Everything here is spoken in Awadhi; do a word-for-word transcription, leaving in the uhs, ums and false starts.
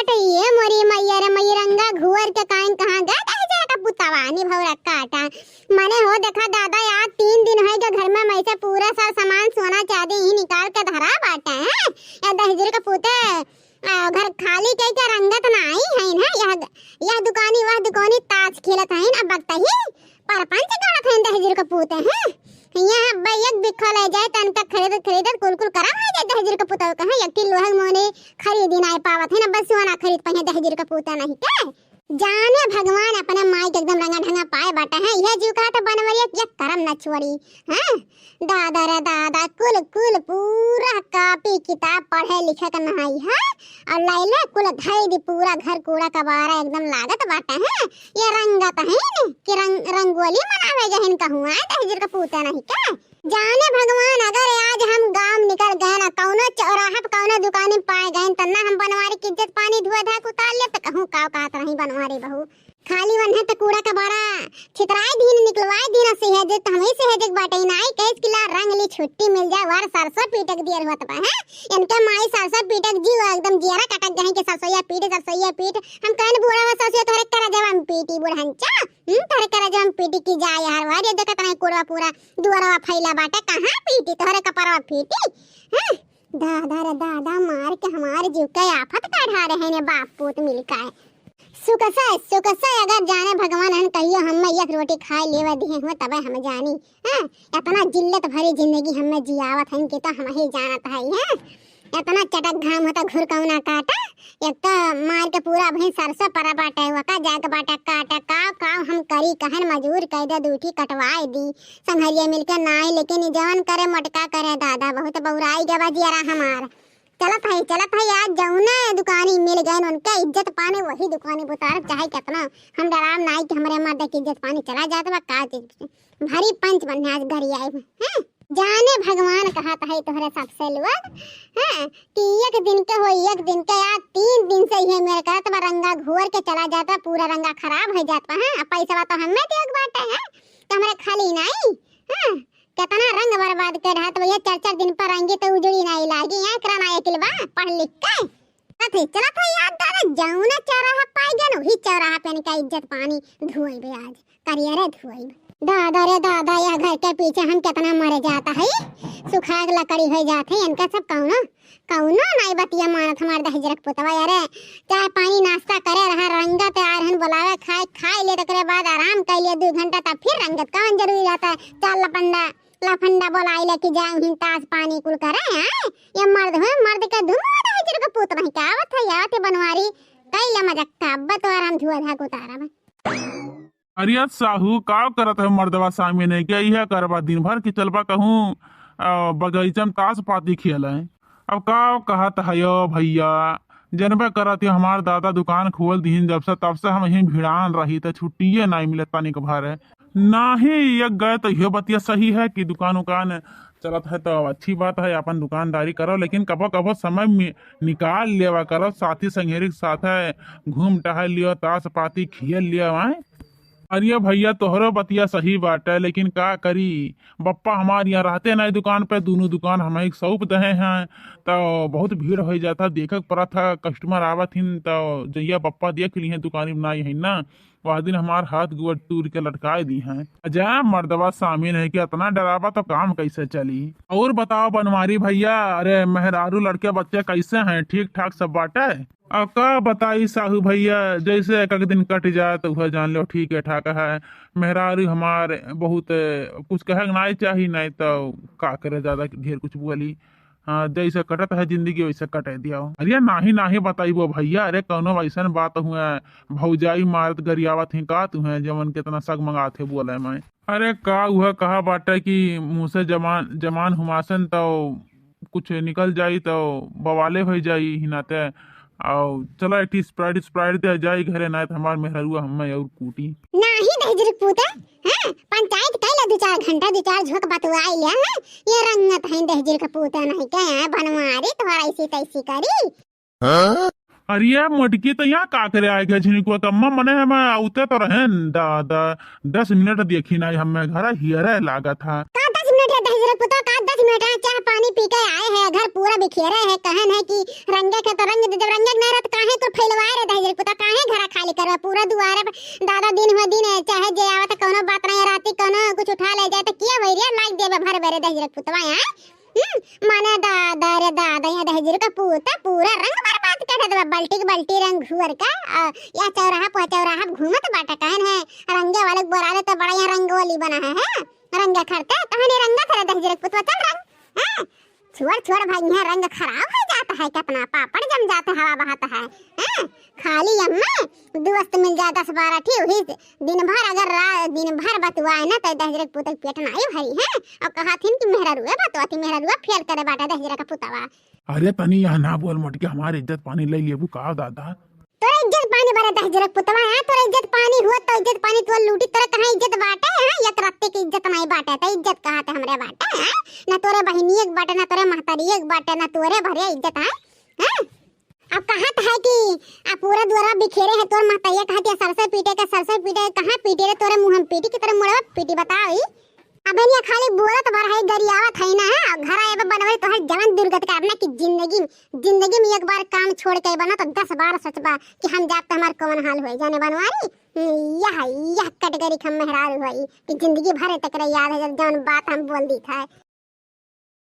तो ये मोरी मैया रे मैया, रंगा घुअर के काइन कहाँ गए दहिजरा का पुतवा, निभौरा काटा। मने हो देखा दादा, यार तीन दिन होइ गए घर में, मैं से पूरा सब सामान सोना चांदी ही निकाल के धरा बाटे हैं। या दहिजरा का पुते, आ, घर खाली कइ के रंगत ना आई है ना। यह, यह दुकानी वह दुकानी ताश खेलत है ना, बकतही परपंच गाड़त है दहिजरा का पुते हैं। यहाँ अब्बे एक बिखा ले जाए तन तक खरीदत खरीदत कुल कुल करम होइ जाए दहिजरा का पुतवा कहाँ एक किलो है मोने खरीदी नाई पावत है ना, बस सोना खरीद पाए दहिजरा का पुते नहीं के। जाने भगवान अपने माई के एकदम रंगा ढंगा पाए बाटे हैं। यह जीव कहा था बनवरिया के एक करम न छोड़ी। हैं? दादा रे दादा, कुल कुल पूरा कापी किताब पढ़े लिखे के नहीं है। और लैले कुल धई दी, पूरा घर कूड़ा कबारा एकदम लागत बाटे हैं। ये रंगत है न कि रंग रंगोली मनावे गहन कहूँ आए दहिजरा का पूते नहीं के। जाने भगवान, अगर आज हम गांव निकल गए ना, कौनो चौराहा पे कौनो दुकान में पाए गए, तब ना हम बनवारी की इज्जत पानी धुआ धाक उतार ले, तो कहूँ का कहत रही बनवारी बहू। खाली वन्हे तो कूड़ा कबारा छितराए दिन, निकलवाए दिन, सेहजे तो हमें सेहजे के बाटे नाई, कहे कि ला रंग ली, छुट्टी मिल जाए, वार सरसों पीटक दियर होत बा, हैं? इनके माई सरसों पीटक जीव एकदम जियरा कटक गए कि सरसोईया पीट, सरसोईया पीट। हम कहन बूढ़ा हो सरसोईया तोहरे करजवा में पीटी बुढ़ंचा। हम्म, तोहरे करजवा में पीटी की जाए यार, वार ये देखत नहीं कूड़ा पूरा दुआरवा फैला बाटे, कहाँ पीटी? तोहरे कपरवा पीटी? हैं? दादा रे दादा, मार के हमार जीव के आफत काढ़ा रहे ने बाप पूत मिलके। सुकसे, सुकसे अगर जाने भगवान हन कहियो हमें एक रोटी खाए लेवे दिहे हुए तबे हम जानी। हैं? इतना जिल्लत भरी जिंदगी हमें जियावत हन कि तो हम ही जानत है, हैं? इतना चटक घाम होता घुर कौना काटा, एक तो मार के पूरा भई सरसों परा बाटे, वका जाके बाटे काटे, काव काव हम करी, कहन मजूर कह दे, दूठी कटवाए दी, संघरिया मिलके नाई, लेकिन ई जवन करे मोटका करे, दादा बहुत बौराई गवा जियरा हमार। चलत है, चलत है, आज जौने दुकानी मिल गए उनके इज्जत पानी, वही दुकानी बुतारब, चाहे कितना हम डराम नाई कि हमरे मर्द के इज्जत पानी चला जात बा, का चीज भरी पंच बनने आज गरियाए हैं। जाने भगवान कहत है तोहरे सबसे लोग, हैं, कि एक दिन के हो, एक दिन के, आज तीन दिन से ये मेरे करत बा, रंगा घोर के चला जात बा, पूरा रंगा खराब हो जात बा, हैं, अब पैसा तो हमें देख बाटे, हैं, तो हमरे खाली नाई, हैं, कितना रंग बर्बाद कर रहा, तो ये चार चार दिन पर रंगी तो उजड़ी नाई लागी, यहाँ करा ना अकिल बा, पढ़ लिख के। चलत है, चलत है यार दादा, जौना चौराहा पाई गए ना, वही चौराहा पे इनका इज्जत पानी धोइबे आज, करियरे धोइब। दादा रे दादा, यह घर के पीछे हम कितना मर जाता है, सुखाग लकड़ी हो जात है, इनका सब कौनो, कौनो नाई बतिया मानत हमार दहिजरक पुतवा यारे। चाय पानी नाश्ता करे रहा, रंगत आ रहन बोलावे, खाए, खाए ले, तकरे बाद आराम कर लिया दो घंटा, तब फिर रंगत कौन जरूरी रहता है, चार लपंडा लफंडा बोलाई लेके जाए उहिन ताश पानी कुल करे, आए? ये मर्द हुए, मर्द के धुआं दहिजर के पूत नहीं का आवत है, आवत है बनवारी, कई ले मजाक का, अब तो आराम धुआ धाक उतारा बा। अरे साहू, का करत है मर्दवा सामने के, इहे करबा दिन भर की चलबा कहूँ, अ, बगीचा में ताश पाती खेले। अब का कहत हयो भैया, जनबे करत हो हमार दादा दुकान खोल दिहिन जब से, तब से हम यहीं भिड़ान रही त छुट्टिए नाई मिलत तनिक भर। नाही, एक गए तो इहो बतिया सही है कि दुकान उकान चलत है तो अच्छी बात है, अपन दुकानदारी करो, लेकिन कबो कबो समय मि-, निकाल लेवा करो, साथी संघेरी के साथ है, घूम टहल लियो, ताश पाती खेल लियो, आए। अरे भैया, तोहरो बतिया सही बाटे, लेकिन का करी, बप्पा हमार यहाँ रहते नहीं दुकान पे, दोनों दुकान हम ही सौंप दहे हैं, तो बहुत भीड़ हो जाता, देखे के पड़ा था, कस्टमर आवत हिन, तो जहिया बप्पा देख ली हैं दुकान में नाई है ना, वह दिन हमार हाथ गोड़ तूर के लटकाए दी हैं। जा मर्दवा सामने है कि इतना डरावा तो काम कैसे चली। और बताओ बनवारी भैया, अरे मेहरारू लड़के बच्चे कैसे हैं, ठीक ठाक सब बाटे? अब का बताई साहू भैया, जैसे एक एक दिन कट जाए तो वह जान लो ठीक है ठाक है। मेहरारू हमार बहुत कुछ कहे के नाई चाही, नहीं तो का करे ज्यादा ढेर कुछ बोली। हाँ, जैसे कटत है जिंदगी वैसे कटे दियो। अरे नाही नाही बताइबो भैया, अरे कौनो ऐसन बात हुए, भौजाई मारत गरियावत ही का तुहे जवन कितना सग मंगात है बोले मैं। अरे का उहे कहा बाटे कि मुँह से जमान, जमान हुमासन तो कुछ निकल जाई तो बवाले हो जाई ही नाते। आओ चला एक ठी Sprite, Sprite दे जाई घरे, ना तो हमार मेहररुआ हमें और कूटी। नाही दहिजर के पूता, हाँ, पंचायत कैला दो चार घंटा, दो चार झोंक बतुआई लिया, हाँ, ये रंगत है दहिजर के पूता नहीं के, हाँ, बनवारी तोहरा ऐसी तैसी करी। अरे मोटकी तो यहाँ का करे आए गए झिनिकुआ कम्मा, मने हम आउते तो रहेन दादा, दस मिनट देखी ना हमें घर हियरे लागा था। का दस मिनट दहिजरे पुतवा का दस मिनट है, चाह पानी पी के आए हैं, घर पूरा बिखेरे है, कहन है कि रंगे के तो रंग दे, जब रंगे के नहीं रहत, काहे तो फैलवाए रे दहिजरे पुतवा, काहे घरा खाली करे, पूरा दुआरे पे दादा दिन हो दिन है, चाहे जे आवत कौनो बात नहीं, राती कौनो कुछ उठा ले जाए तो किया वही रे लाग देबे भर बेरे दहिजरे पुतवा यहाँ। हम्म, माने दादा रे दादा, यहाँ दहिजरे का पूता पूरा रंग बर्बाद कर देबे, बल्टी के बल्टी रंग घुअर का, आ, या चौराहा पे चौराहा पे घूमत बाटे, कहन है रंगे वाले के बोला ले तो बड़ा यहाँ रंगोली बना है, है? रंगा खरते, तहने रंगा करे दहिजरे पुतवा, चल रंग। हैं? छोड़, छोड़ भाई, यहाँ रंग खराब हो जाता है, कितना पापड़ जम जाते, हवा बहाता है। हैं? खाली अम्मा, दोस्त मिल जाए दस बारह ठी, वही से दिन भर अगर रा-, दिन भर बतुआए ना, तो दहिजरे पुतवा के पेट नाई भरी है। और कहा थिन कि मेहररुए बतुआ थी, मेहररुआ फेल करे बाटे दहिजरे का पुतवा। अरे तनी यहाँ ना बोल मोटकी, हमार इज्जत पानी ले लेबू का दादा? तोरा इज्जत पानी बरे दहिजरे पुतवा, हाँ, तोरा इज्जत पानी हुआ तो इज्जत पानी तोर लूटी, तोरा कहाँ इज्जत बाटे, हाँ, एक रत्ती की इज्जत नहीं बाटे, तो इज्जत कहाँ ते हमरे बाटे, हाँ? ना तोरे बहिनी एक बाटे, ना तोरे महतारी एक बाटे, ना तोरे भरे इज्जत, हाँ? हाँ? अब कहत है कि आ पूरा दुआरा बिखेरे है, तोर महतारिया कहत है सरसों पीटे के, सरसों पीटे के, कहाँ पीटे रे, तोरे मुँह में पीटी कि तोरे मुड़वा पीटी, बताओ ई? अबे निया खाली बोलत भर है, गरियावत है ना, हाँ? घर आए बे बनवरी तोहर जवन दुर्गत करना कि जिंदगी, जिंदगी में एक बार काम छोड़ के बना तो दस बार सोचबा कि हम जाब तो हमार कौन हाल होई, जाने बनवारी। हम्म, यह, यह कटगरी के हम मेहरारू होई कि जिंदगी भर तक रह याद है, जब जौन बात हम बोल दी था।